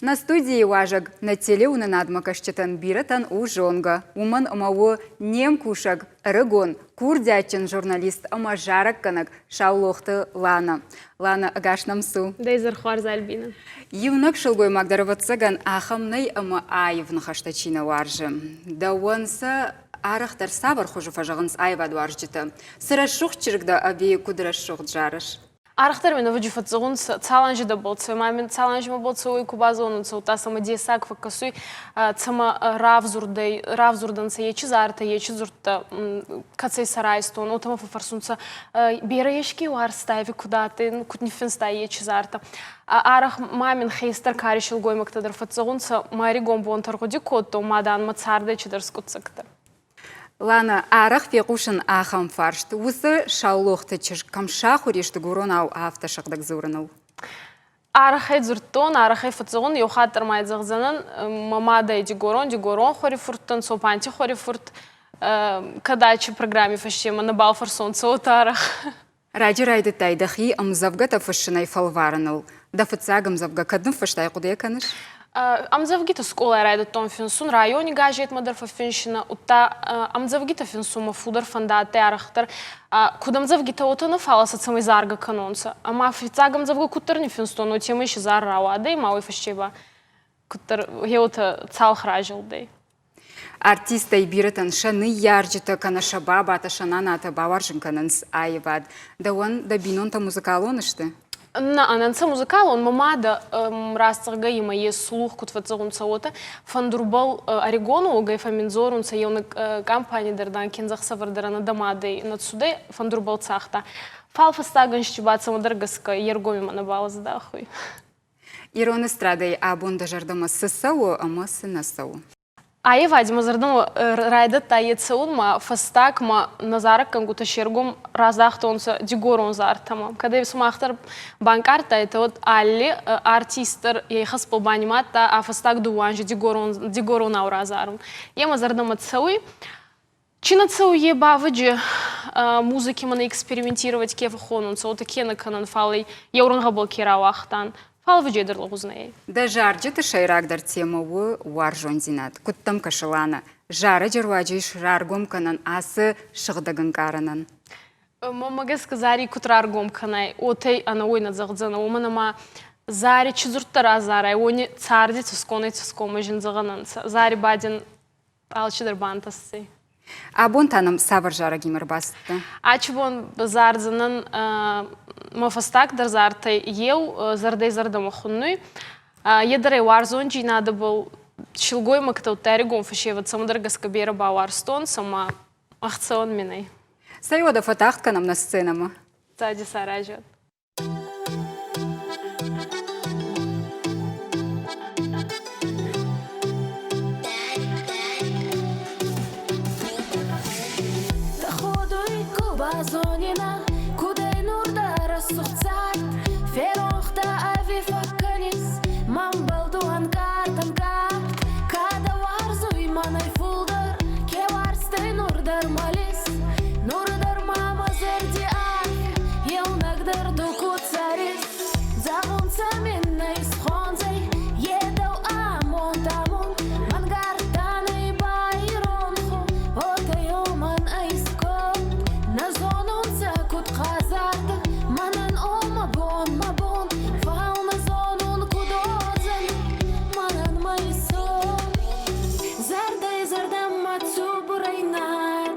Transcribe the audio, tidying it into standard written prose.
Нӕ студийы уазӕг нӕ телеуынынадмӕ кӕсджытӕн бирӕтӕн у зонгӕ, уымӕн ӕмӕ у не мкусӕг, ӕрыгон, курдиатджын журналист ӕмӕ зарӕггӕнӕг Саулохты Лана. Лана, ӕгас нӕм цу. Дӕ зӕрхуарз Альбина. Иунӕг сылгоймаг дӕр, ӕвӕццӕгӕн, ахӕм нӕй ӕмӕ аив ныхӕстӕ чи нӕ уарзы. Дӕуӕн сӕ арӕхдӕр цавӕр хуызы фӕзӕгъынц аивадуарзджытӕ? Цы рӕсугъд чызг дӕ ӕви куыд рӕсугъд зарыс? Арӕхдӕр ме навӕджы фӕццӕгъунцӕ, цал анзи дӕбӕл цӕуй, ма мин цал анзи мӕбӕл цӕуй, ку базонунцӕ, удта сӕмӕ дессаг фӕккӕсуй, цӕмӕ равзурдӕй, равзурдӕнцӕ ечи зартӕ, ечи дзурдтӕ, кӕцӕй сӕ райстон, уотӕ мӕ фӕффӕрсунцӕ, берӕ еске уарзтай ӕви куд адтӕй, куд ниффинстай ечи зартӕ. Арӕх ма мин хестӕр кари силгоймӕгтӕ дӕр фӕццӕгъунцӕ, мӕ ӕригон бонтӕ ӕргъуди кодтон, ма, дан, мӕ цардӕй чидӕр скъуддзӕгтӕ. Лана, арӕх фехъусын ахӕм фарст: уыцы Саулохты чызг кӕм сахуыр ис дыгуронау афтӕ сыгъдӕг дзурыныл? Арӕхӕй дзурдтон, арӕхӕй фӕццӕун, еу хатт дӕр ма зӕгъдзӕнӕн, мӕ мадӕ дигорон, дигорон хуӕрифурттӕн, Цопанти хуӕрифурт, кӕд ачи программи фӕсте мӕ нӕбал фӕрсонцӕ, уотӕ арӕх. Раджы райдыдтай дӕхи ӕмдзӕвгӕтӕ фыссынӕй фӕлварыныл. Дӕ фыццаг ӕмдзӕвгӕ кӕд ныффыстай, хъуыды йӕ кӕныс? Ӕмдзӕвгитӕ скъолай райдӕдтон финсун, райони газетмӕ дӕр фӕффинсинӕ, удта ӕмдзӕвгитӕ финсунмӕ фулдӕр фӕндадтӕй арӕхдӕр. Куд ӕмдзӕвгитӕ, уотӕ нӕ, фал сӕ цӕмӕй заргӕ кӕнонцӕ. Ӕма фиццаг ӕмдзӕвгӕ куддӕр ниффинстон, уотемӕй си зар рауадӕй, ма уой фӕсте ба куддӕр гъеуотӕ цалх разилдӕй. Артисттӕй бирӕтӕн сӕ ныййарджытӕ кӕнӕ сӕ бабатӕ, сӕ нанатӕ бауарзын кӕнынц аивад. Дӕуӕн дӕ бинонтӕ музыкалон сты? Нӕ, ӕнӕнцӕ музыкалон. Мӕ мадӕ раст зӕгъгӕй имӕ е слух куд фӕццӕгъунцӕ, уотӕ фӕндурбӕл ӕригон уогӕй фӕмминдзорунцӕ еунӕг компани дӕр, дан, киндзӕхсӕвӕр дӕр ӕнӕ дӕ мадӕй нӕ цудӕй, фӕндурбӕл цагъта. Фал фӕстаг ӕнзти ба цӕмӕдӕр гӕсгӕ е ргом имӕ нӕбал ӕздӕхуй. Ирон эстрадӕйы абон дӕ зӕрдӕмӕ цы цӕуы ӕмӕ цы нӕ цӕуы? Аивади мӕ зӕрдӕмӕ райдӕдта е цӕунмӕ, фӕстагмӕ нӕ зарӕггӕнгутӕ се ргом раздахтонцӕ дигорон зартӕмӕ. Кӕд ӕй сумах дӕр банкъардтайтӕ, уӕд алли артист дӕр е ихӕсбӕл банимадта ӕ фӕстаг дууӕ анзи дигорон, дигоронау разарун. Е мӕ зӕрдӕмӕ цӕуй. Чи нӕ цӕуы е бавӕджы музыки мӕнӕ экспериментировать ке фӕххонунцӕ, уотӕ ке нӕ кӕнӕн, фал ӕй еу рӕнгъӕбӕл ке рауагътан, фал ӕвӕджи дӕр лӕгъуз нӕй. Дӕ зарджыты сӕйрагдӕр темӕ у уарзондзинад. Куыд дӕм кӕсы, Лана, зарӕджы руаджы ис раргом кӕнӕн ацы сыгъдӕг ӕнкъарӕнӕн? Мӕнмӕ гӕсгӕ зари куд раргом кӕнай, уотӕ ӕнӕуой нӕ зӕгъдзӕнӕ, уомӕн ӕма зари чи дзурдтӕ разарай, уони царди цӕсгонӕй цӕсгонмӕ зин зӕгъӕн ӕнцӕ. Зари ба дин алчидӕр бантӕсдзӕй. Абон та нӕм цавӕр зарӕгимӕ ӕрбацыдтӕ? Ачи бон зардзӕнӕн мӕ фӕстагдӕр зартӕй еу зӕрдӕй-зӕрдӕмӕ хуннуй. Е дӕр ӕй уарзондзийнадӕбӕл силгоймӕгтӕ удта ӕригон фӕсевӕд цӕмӕдӕр гӕсгӕ берӕ бауарзтонцӕ ӕма ӕхцӕуӕн мин ӕй. Цӕй уӕдӕ фӕтагъд кӕнӕм нӕ сценӕмӕ. Цӕди саразӕд. Тӕходуй ку базонинӕ, кудӕй нур дӕ рӕсугъд цард, Феронх дӕ ӕви фӕккӕнис, мӕнбӕл ду ӕнкъард, ӕнкъард. Ка дӕ уарзуй мӕнӕй фулдӕр, ке уарзтӕй нур дӕр мӕлис, Нур дӕр ма мӕ зӕрди арф еунӕгдӕр ду ку цӕрис. Зӕгъунцӕ мин нӕ исхондзӕй е дӕу амонд, амонд, Мӕнгардтӕнӕй байронх уотӕ уомӕн ӕй сконд. Нӕ зонунцӕ, куд хъазар дӕ, мӕнӕн о мӕ бон, мӕ бон, Фал нӕ зонун, куд уодзӕн мӕнӕн мӕ исон. Зӕрдӕй зӕрдӕмӕ цубурӕй над.